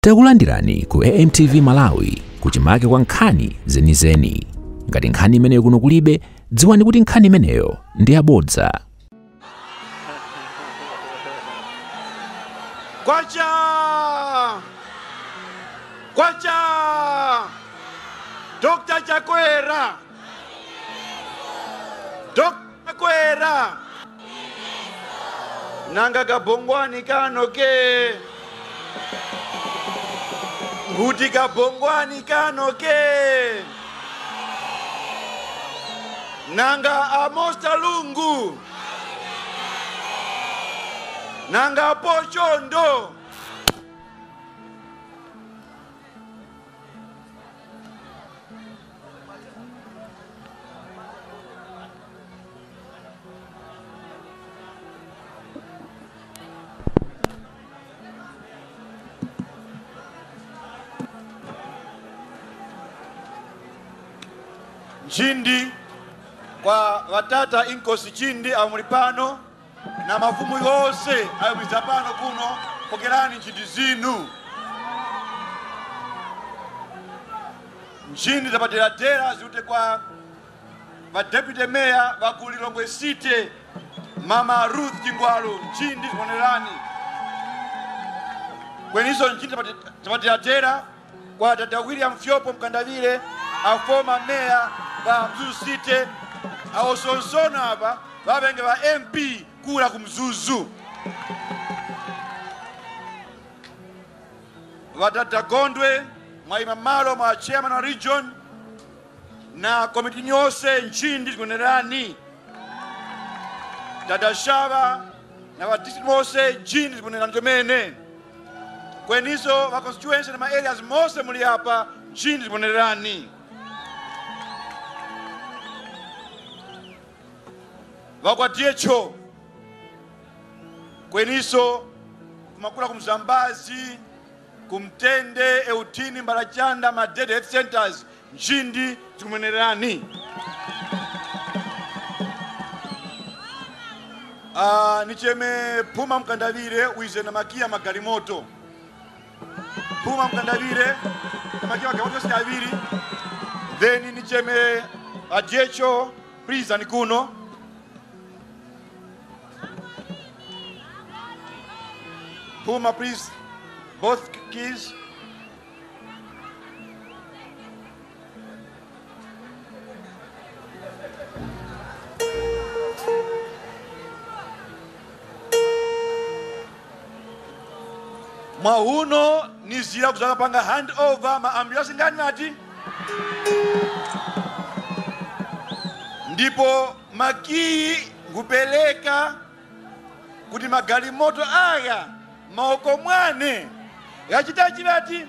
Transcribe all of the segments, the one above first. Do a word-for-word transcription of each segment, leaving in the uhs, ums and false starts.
Takulandirani ku A M T V Malawi, kuchimake kwa nkhani zenizeni. Ngati nkhani imeneyo kuno kulibe, dziwani kuti nkhani imeneyo ndi yabodza. Kwacha! Kwacha! Doctor Chakwera! Doctor Chakwera! Nanga kabongwani kano ke? Nkhuti kabongwani kano ke? Nanga Amos Lungu? Nanga Pochondo? Nchindi kwa ŵatata Inkosi Chindi awo muli pano, na mafumu ghose ayo mwiza pano kuno, pokerani nchindi zinu. Nchindi zapaderadera zirute kwa ŵa deputy mayor ŵa ku Lilongwe City, Mama Ruth Chingwaru, nchindi zimonerani. Kweniso nchindi zapati-, zapaderadera kwa Dada William Fyopo Mkandaŵire, a former mayor wa Mzuzu City, awo sonsono apa ŵaŵenge ŵa M P kura ku Mzuzu. Ŵadada Gondwe, mwayima malo mwa chairman wa region, na komiti yose nchindi zikunenerani. Dada Shava na ŵa district mose nchindi zikunenerani chomene. Kweniso ŵa constituency na ma areas mose muli apa nchindi zikunenerani. Ŵa kwa D H O, kweniso kumakula ku Mzambazi, ku Mtende, Eutini, Mbalachanda, Madede health centers, nchindi zikumunenerani. Ah, nicheme Phuma Mkandaŵire wize na makiya magalimoto. Phuma Mkandaŵire, makiya magalimoto yose aŵiri. Then nicheme a D H O, please, ani kuno. Phuma, please. Both keys. Mwa uno nizira kuzaka panga hand over ma ambulance ngani nati? Ndipo makiyi ngupereka kuti magalimoto agha mawoko mwane ghachita chirati?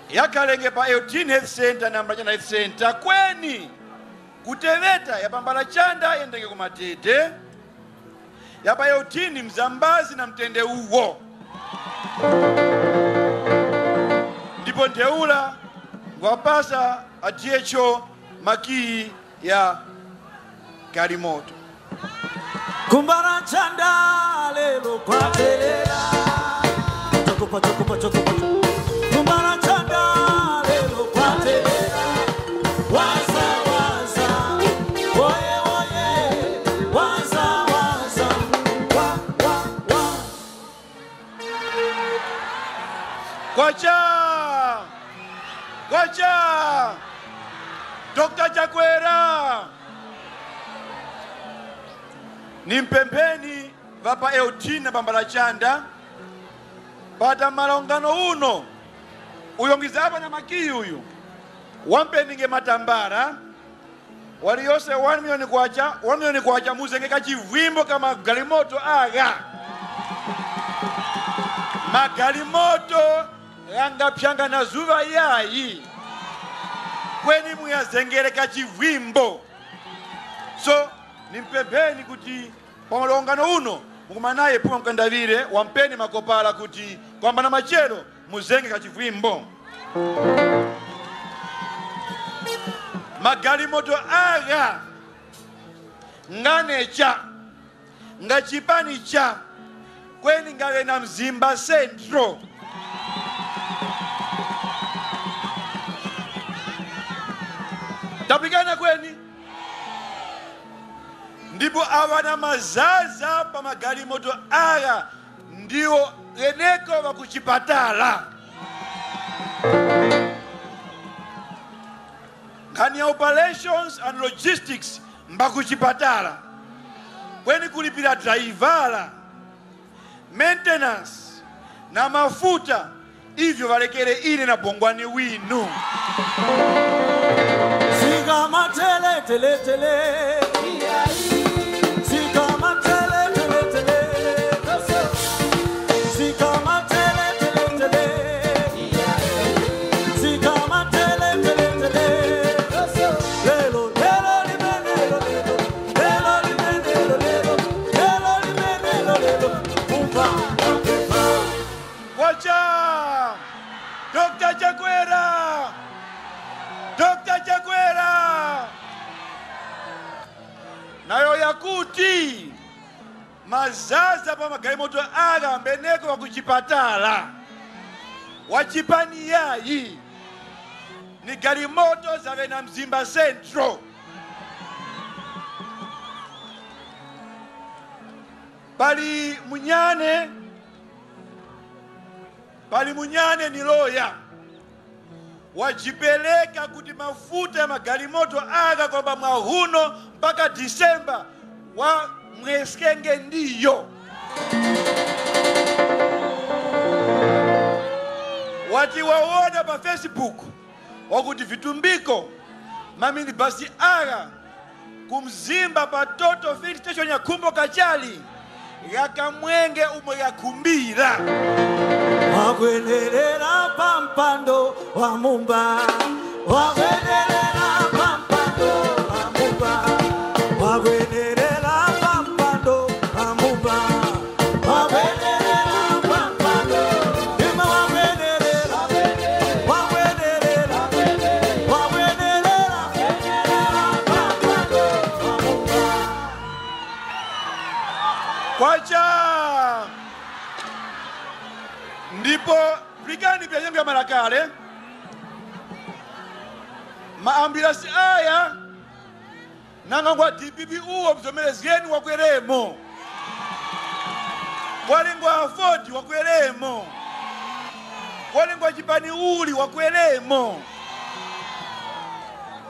Yakhalenge pa Eutini Health Center na Mbalachanda Health Center kweni. Kuteŵeta ya pa Mbalachanda yendenge ku Madede, ya pa Eutini Mzambazi na Mtende uwo. Ndipo ntheura ngwapasa a D H O makiyi ya galimoto. Ku Mbalachanda lero kwaterera. Chokopa, chokopa, chokopa, chokopa. Ku Mbalachanda lero kwaterera. Waza, waza. Oye, oye. Waza, waza. Wa, wa, wa. Kwacha! Kwacha! Doctor Chakwera! Nimpempheni ŵa pa Eutini na pa Mbalachanda, pata malongano uno, uyo ngizapo na makiyi uyu, wampeninge matambala, waliyose one million kwacha, one million kwacha, muzenge kachivwimbo ka magalimoto agha. Magalimoto ghangaphyanga na zuŵa yayi, kweni muyazengere kachivwimbo. So, nimpempheni kuti pa malongano uno, mukumana naye Phuma Mkandaŵire, wampeni makopala kuti kwamba na machero, muzenge kachivwimbo. Magalimoto agha Ngane cha, nga chipani cha, kweni ngaŵe na Mzimba Central. Tapikana kweni? Ndipo aŵa na mazaza pa magalimoto agha ndiwo gheneko ŵa ku chipatala. Nkhani ya operations and logistics mba ku chipatala. Kweni kulipira draivara, maintenance na mafuta, ivyo ŵalekere ine na bongwani winu. Zikama tele, tele, tele. Zikama tele, tele, tele. Zikama tele, tele, tele. Zikama tele, tele, tele. Lelo, lelo, limene, lelo, lelo. Lelo, limene, lelo, lelo. Lelo, limene, lelo, lelo. Kumba, kumba. Kwacha! Doctor Chakwera! Doctor Chakwera! Nayo yakuti, mazaza pa magalimoto agha mbeneko ŵa ku chipatala. Wa chipani yayi? Ni galimoto zaŵe na Mzimba Central. Pali munyane, pali munyane ni loya. Wajipereka kuti mafuta ya magalimoto agha kwamba mwahuno mpaka December wamweskenge ndiyo. Wati wawona pa Facebook wakuti vitumbiko maminibasi agha ku Mzimba pa Total Filling Station ya Khumbo Kachali, ghakamwenge umo ghakhumbira. Wakwenerera pa mpando wa mumba. Wakwenerera pa mpando wa mumba. Wakwenerera pa mpando wa mumba. Wakwenerera pa mpando. Ima wakwenerera. Wakwenerera. Wakwenerera. Kwacha. Ndipo pulikani pya nyengo ya malakale. Maambulasi aya nanga ngwa D P P uwo mzomerezgeni wakweremo. Kwali ngwa Ford wakweremo. Kwali ngwa chipani uli wakweremo.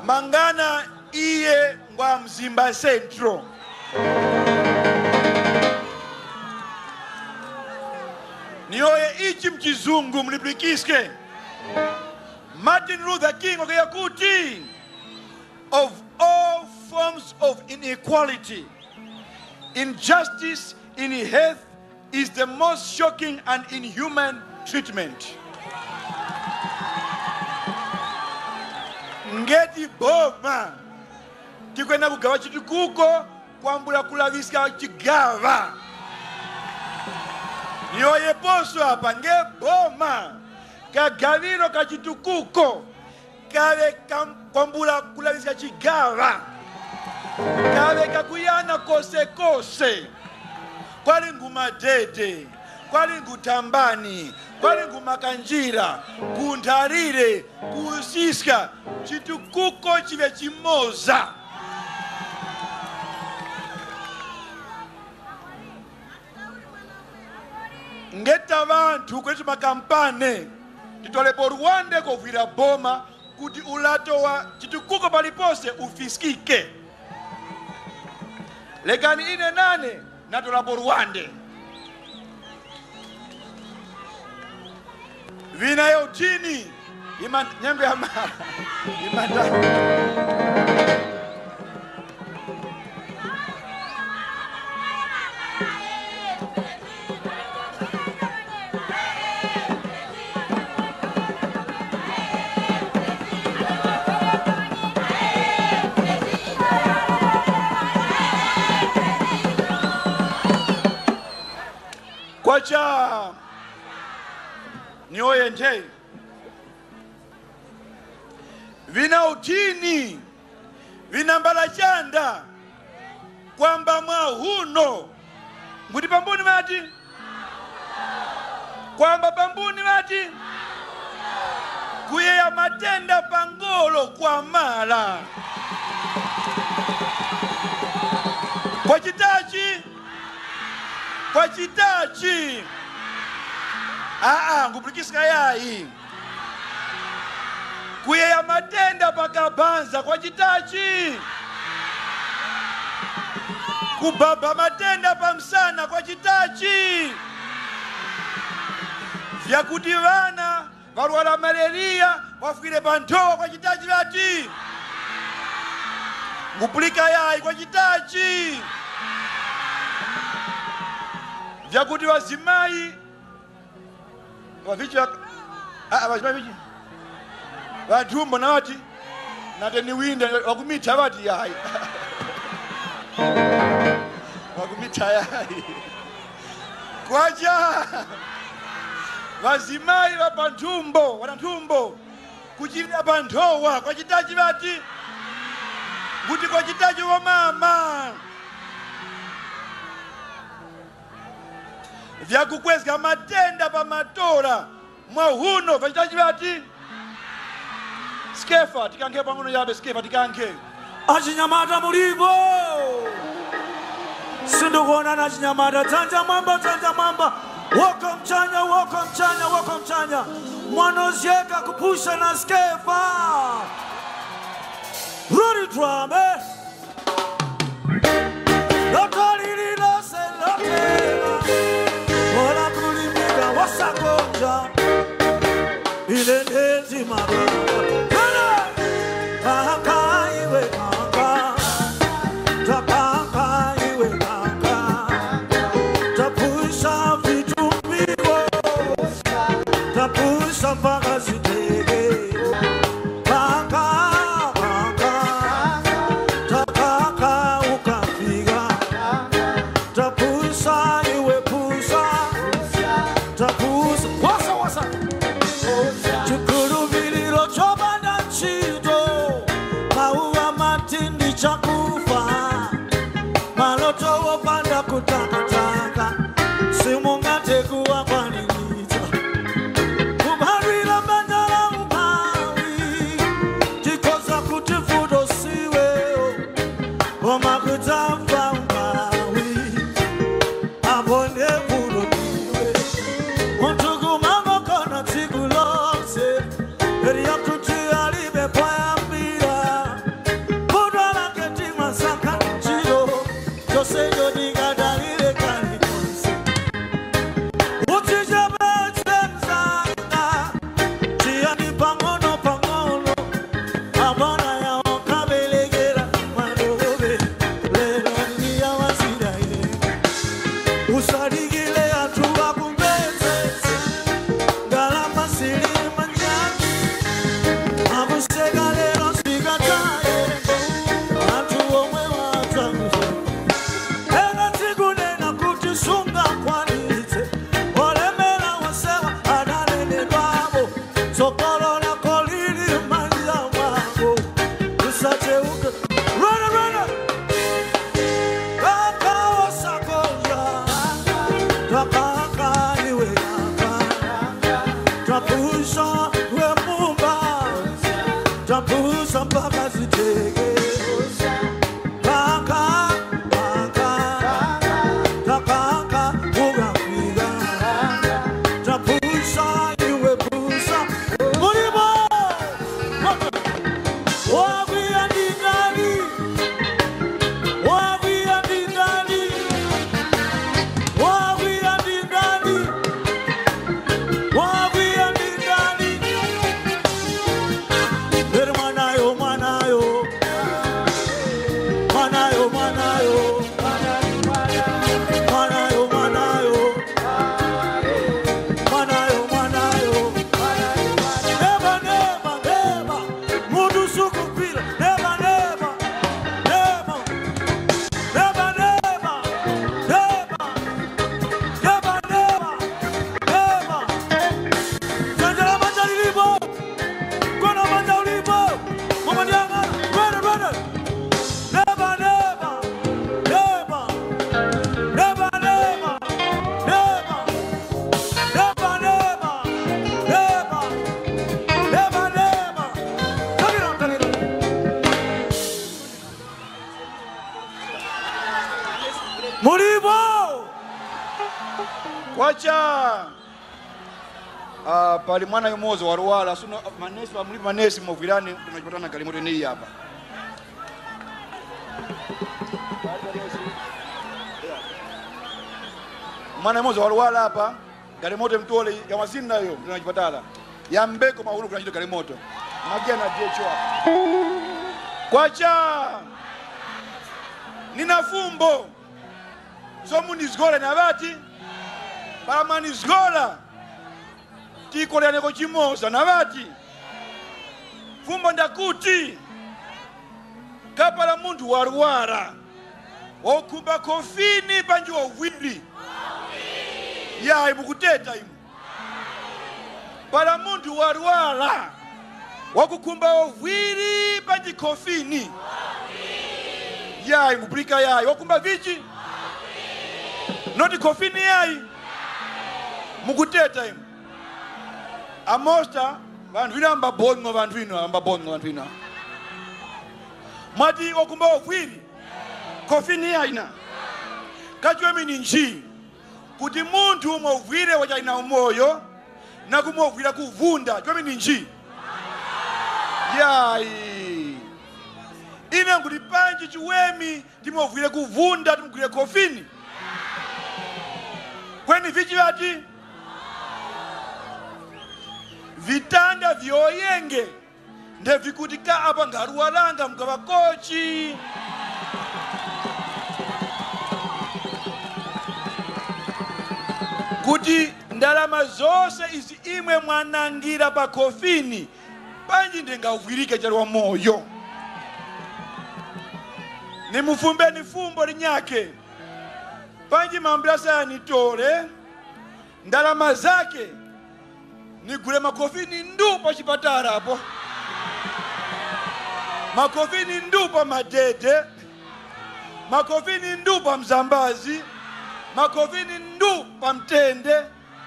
Mangana iye ngwa Mzimba Central. Niyoye ichi mchizungu mulipulikiske. Martin Luther King wakuya kuti, of all forms of inequality, injustice in health is the most shocking and inhuman treatment. Ngeti boma tikwenda kugaŵa chitukuko kwambula kulaŵiska chigaŵa. Yoyeposo apa nge boma kagaŵiro ka chitukuko kaŵe kam-, kwambula kulaŵiska chigaŵa. Kaŵe kakuyana kosekose. Kwali ngu Madede, kwali ngu Thambani, kwali ngu Makanjira, ku Ntharire, ku Usiska, chitukuko chiŵe chimoza. Ngeta ŵanthu kwetu makampane, titolepo luwande kovwira boma kuti ulato wa chitukuko palipose ufiskike. Lekani ine nane natorapo luwande. Vina yo utini, ima nyengo ya mara. Imanda. Kwacha. Nyoye ntheyi. Vina utini, vina mbalachanda, Kwamba mwahuno. Nguti pambuni ŵati? Kwamba pambuni ŵati? Kuyeya matenda pa ngolo kwamara. Kwachitachi? Kwachitachi? Aa, ngupulikiska yayi. Kuyeya matenda pa kabanza kwachitachi? Kubaba matenda pa msana kwachitachi? Vyakuti ŵana ŵarwara maleriya ŵafwire pa nthowa kwachitachi ŵati? Ngupulika yayi kwachitachi? Vyakuti ŵazimayi Ŵavichi ŵak-, ah, ŵachimavichi. Ŵanthumbo na ŵati, nate ni winde, wakumitha ŵati yayi. Wakumitha yayi. Kwacha. Ŵazimayi ŵa pa nthumbo, ŵana nthumbo. Kuchilira pa nthowa, kwachitachi ŵati? Kuti kwachitachi wo mama? Vyakukwezga matenda pa matora mwahuno vachitachi ŵati? Skefa, tikankhe pang'ono yabe, Skefa, tikankhe. Achinyamata mulipo? Sindikuwonana achinyamata, dzanja mwamba, dzanja mwamba. Woko mchanya, woko mchanya, woko mchanya. Mwanozgeka kupusha na Skefa. Ruri drum, eh? Loto lililose lotera, ora kulimika wasakonja, ile ndezi mababa. Kana, kaka iwe kaka, takaka iwe kaka, tapusha vitu viwo, tapusha mpaka ziteke. Kaka, kaka, takaka ukafika. Tapusa iwe pusa. Tapusa. Wasa, wasa. Chikhulupiriro chopanda ntchito, mauwa matindi chakufa. Maloto wopanda kutakataka, simungathe kuwakwaniritsa. Kubadwira banja la umphawi, tikhoza kuti vuto siweyo, koma kudzamva umphawi, apo nde vuto ndiwe. Munthu kumangokana tsiku lonse, eri yakuti alibe poyambira. Vuto lake timasaka chiro, chose nyo ndingadalire kali konse. Uchichepetse mzanga, chiyani pang'ono pang'ono, abana yawo kabelegera mwandobe, lero ndi ya wazira yenu. Usalikire anthu ŵakumbezeze, ndalama zili manyani, akuseka lero zikataye, anthu omwe ŵadzakuza. Mulipo? Kwacha. Ah, pali mwana yumoza warwara, suno manesi, pamulipo manesi, movwirani, tunachipatana galimoto ineyi apa. Mwana yumoza warwara apa, galimoto mutole, ya masina nayo, tunachipatala. Yambeko mahuno kuna chito galimoto. Magia na jecho apa. Kwacha. Nina fumbo. So munizgore na ŵati? Para mwanizgora, tikoleraneko chimoza na ŵati? Fumbo ndakuti, kapara munthu warwara, wakukhumba khofini panji ovwiri? Yayi, mukuteta imwe. Para munthu warwara, wakukhumba ovwiri panji khofini? Yayi, mupulika yayi. Wakukhumba vichi? Noti khofini yayi? Mukuteta imwe. Amosta, vanthu ino ambabongo, vanthu ino ambabongo, vanthu ino. Mwati wakukhumba ovwiri? Khofini yayi na? Kachwemeni nji? Kuti munthu umo uvwire wachali na umoyo, na kumovwira kuvunda, chomene nji? Yayi. Ine nkuti panji chiweme, timovwire kuvunda, timugwire khofini? Kweni vichi ŵati? Vitanda vyoyenge. Nde vikuti ka apa ngaruwaranga mukaŵa kochi? Kuti ndalama zose izi imwe mwanangira pa khofini, panji ndengavwirike chali wamoyo? Nimufumbeni fumbo linyakhe. Panji mambula saya nitore ndalama zakhe, nigule makhofini ndu pa chipatala apo. Makhofini ndu pa madede. Makhofini ndu pa mzambazi. Makhofini ndu pa mtende.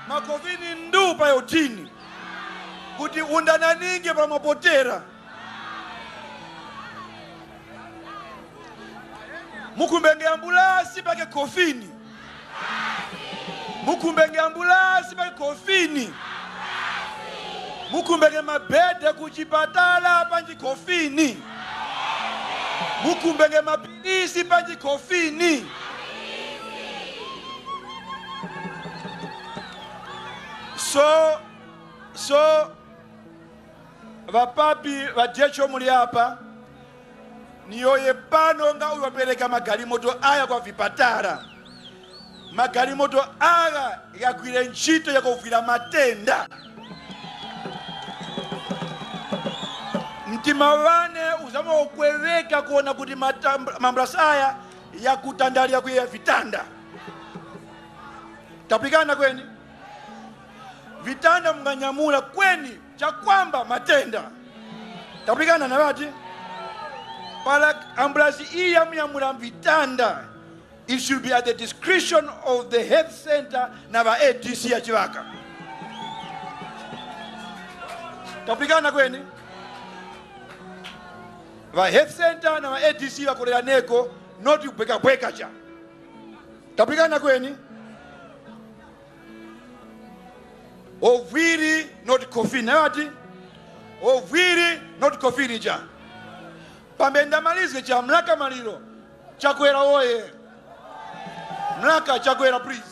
Makhofini ndu pa yotini. Kuti undananinge pa mapotera. Mukhumbenge ambulasi pake khofini. Mukhumbenge ambulasi pake khofini. Mukhumbenge mabhedhe ku chipatala panji khofini. Mukhumbenge mapilisi panji khofini. So, so, ŵapapi ŵa Jecho muli apa, niyoye pano nga uyo wapereka magalimoto aya kwa vipatala. Magalimoto agha ghagwire ntchito yakuvwira matenda. Mtima wane uzama ukweŵeka kuwona kuti matam-, mambulasi aya yakutandalira kuyeya vitanda. Tapikana kweni? Vitanda munganyamula kweni chakwamba matenda. Tapikana na ŵati? Para ambulasi iyi yamunyamula vitanda, it should be at the discretion of the health center na ŵa A D C ya Chiŵaka. Tapikana kweni? Ŵa health center na ŵa A D C ŵakoleraneko, not kubwekabweka cha. Tapikana kweni? Ovwiri not coffin, ati? Ovwiri not coffin cha. Pambe ndamalizge cha mlaka maliro. Chakwera woye! Mlaka Chakwera, please.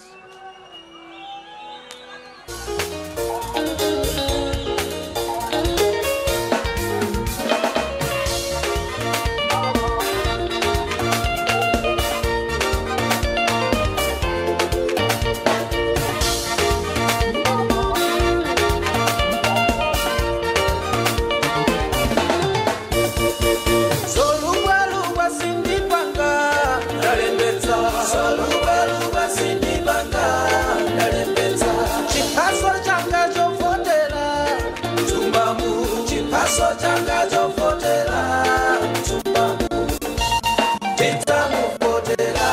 Zolungwa lungwa sindipanga, ndalembetsa. Zolungwa lungwa sindipanga, ndalembetsa. Chiphaso changa chovotera, Tumbamu. Chiphaso changa chovotera, Tumbamu. Tidzamuvotera,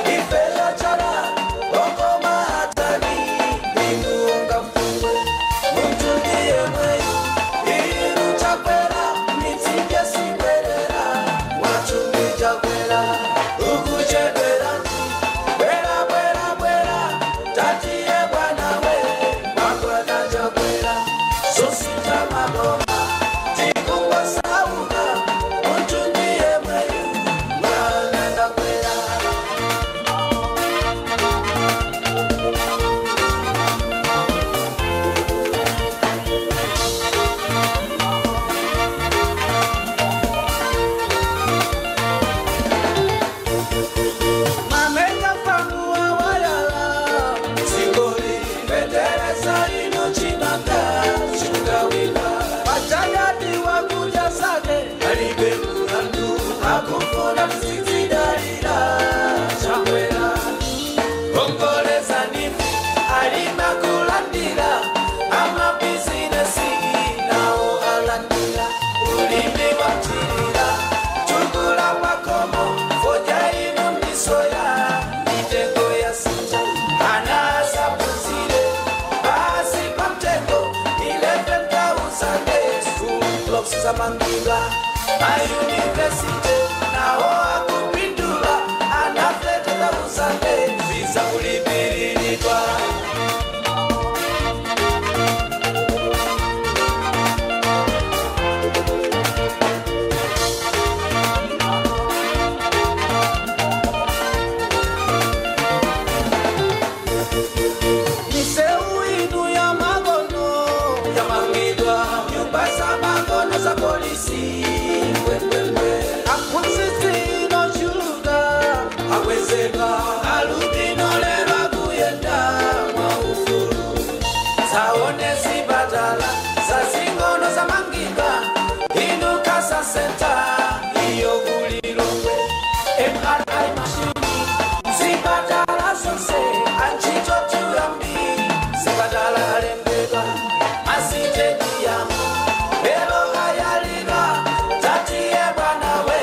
ife chara, okoma hatani, inu nga Munthu ndi yemweyo, inu Chakwera, mitsinje sikwerera, mwachumi Chakwera, ukuchedwera. Mangidwa, mayunivesite, nawo akupindula, anafletera uzambe, viza kulipiririkwa. Misewu inu ya makono yamangidwa, nyumba za makono za polisi, mbwembwembwe. Aphunzitsi no chuluka, awezeka, alubino lero kuyenda mwa ufulu. Zawone zipatala, za zingono zamangidwa, inu kasa senta, iyo kuli Lilongwe, M R I machine, zipatala zose, anchito tulambi, zipatala alembedwa, masitediyamu, lero ayalira, tatiye bwana we,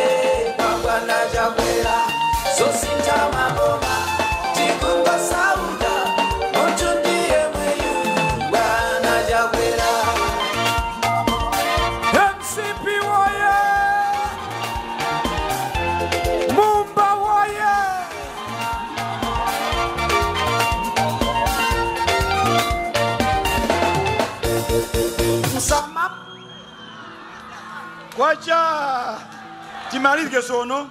kwa bwana Chakwera, zosinta maboma, tikungosauta, munthu ndiye mweyu, bwana Chakwera. M C P woye! Mumba woye! Msama. Kwacha, timalizge sono.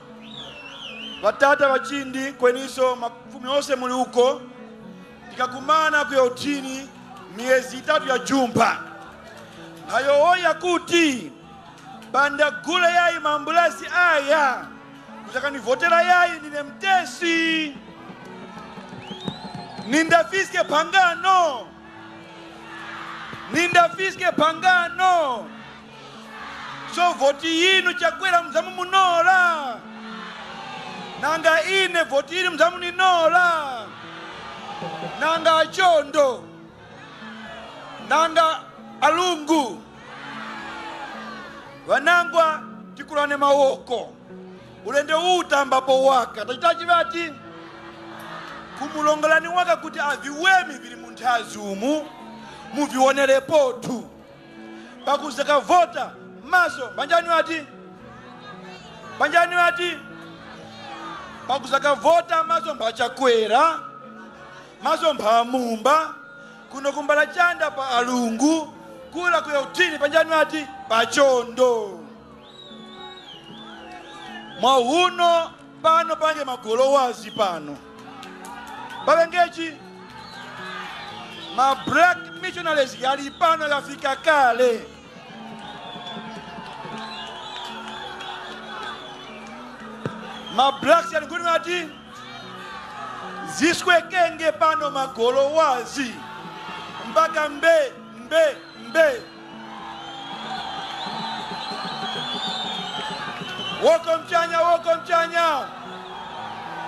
Ŵatata ŵachindi, kweniso mafumu yose muli uko, tikakumana ku Yautini myezi yitatu ya jumpha. Nkhayowoya kuti, pandagule yayi mambulazi aya, kuzakanivotera yayi ndine mutesi. Nindafiske phangano. Nindafiske phangano. So voti yinu Chakwera muzamumunora? Nanga ine voti yinu muzamuninora? Nanga Chondo? Nanga Alungu? Ŵanangwa, tikurane mawoko. Ulendo uwu tambapo waka. Tachitachi ŵati? Kumulongolani waka kuti aviweme vili mu nthazi umu, muviwonerepotu. Pakuzaka vota, maso mbanjani ŵati? Mbanjani ŵati? Pakuzaka vota, maso mbha Chakwera, maso mbha Mumba, kuno kumbala chanda pa Alungu, kula kuya utini panjani ŵati? Pa Chondo. Mwahuno pano pange magolowazi pano. Paŵengechi? Ma black missionaries yali pano, ghafika kale. Ma blacks yali nguni ŵati? Ziswekenge pano magolowazi. Mpaka mbe, mbe, mbe. Woko mchanya, woko mchanya.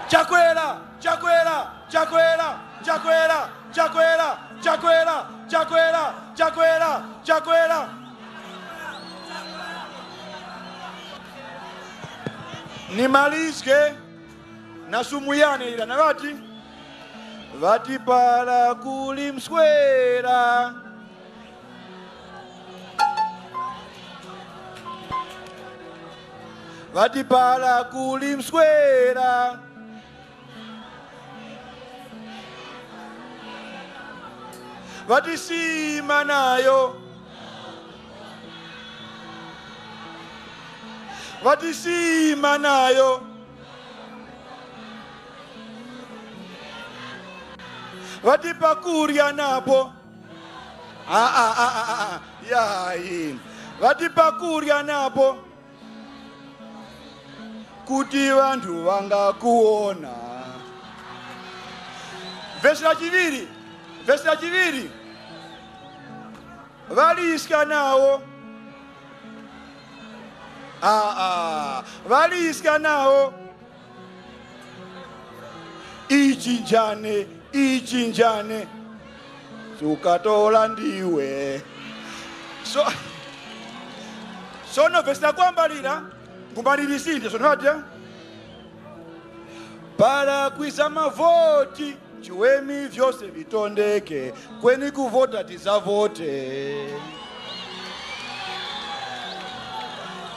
Chakwera, Chakwera, Chakwera, Chakwera, Chakwera, Chakwera, Chakwera, Chakwera, Chakwera. Nimalizge na sumu yane ila, na ŵati, ŵati para kuli mswera. Ŵati para kuli mswera. Ŵati sima nayo. Ŵati sima nayo. Ŵati pakurya napo. Aa, aa, aa, aa. Yayi. Ŵati pakurya napo. Kuti ŵanthu ŵangakuwona. Vesi la chiŵiri, vesi la chiŵiri. Ŵaliska nawo. Aa, ŵaliska nawo. Ichi njane, ichi njane. Sukatora ndiwe. So, sono vesi la kwamba lira, ngumalirisinde, sono ati, para kwiza mavoti, chiweme vyose vitondeke, kweni kuvota tizavote.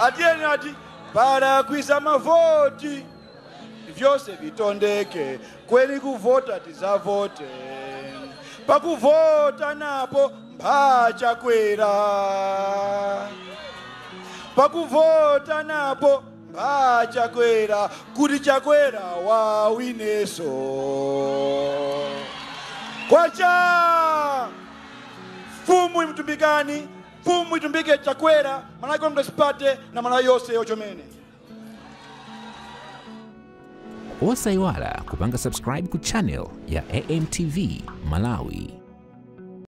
Atiyeni ati, para kwiza mavoti, vyose vitondeke, kweni kuvota tizavote. Pakuvota napo mbha Chakwera. Pakuvota napo mbha Chakwera, kuti Chakwera wawineso. Kwacha! Fumu imutumbikani, Fumu itumbike Chakwera, Malawi Congress Party na Malawi yose yochomene. Osayiwala kupanga subscribe ku channel ya A M T V Malawi.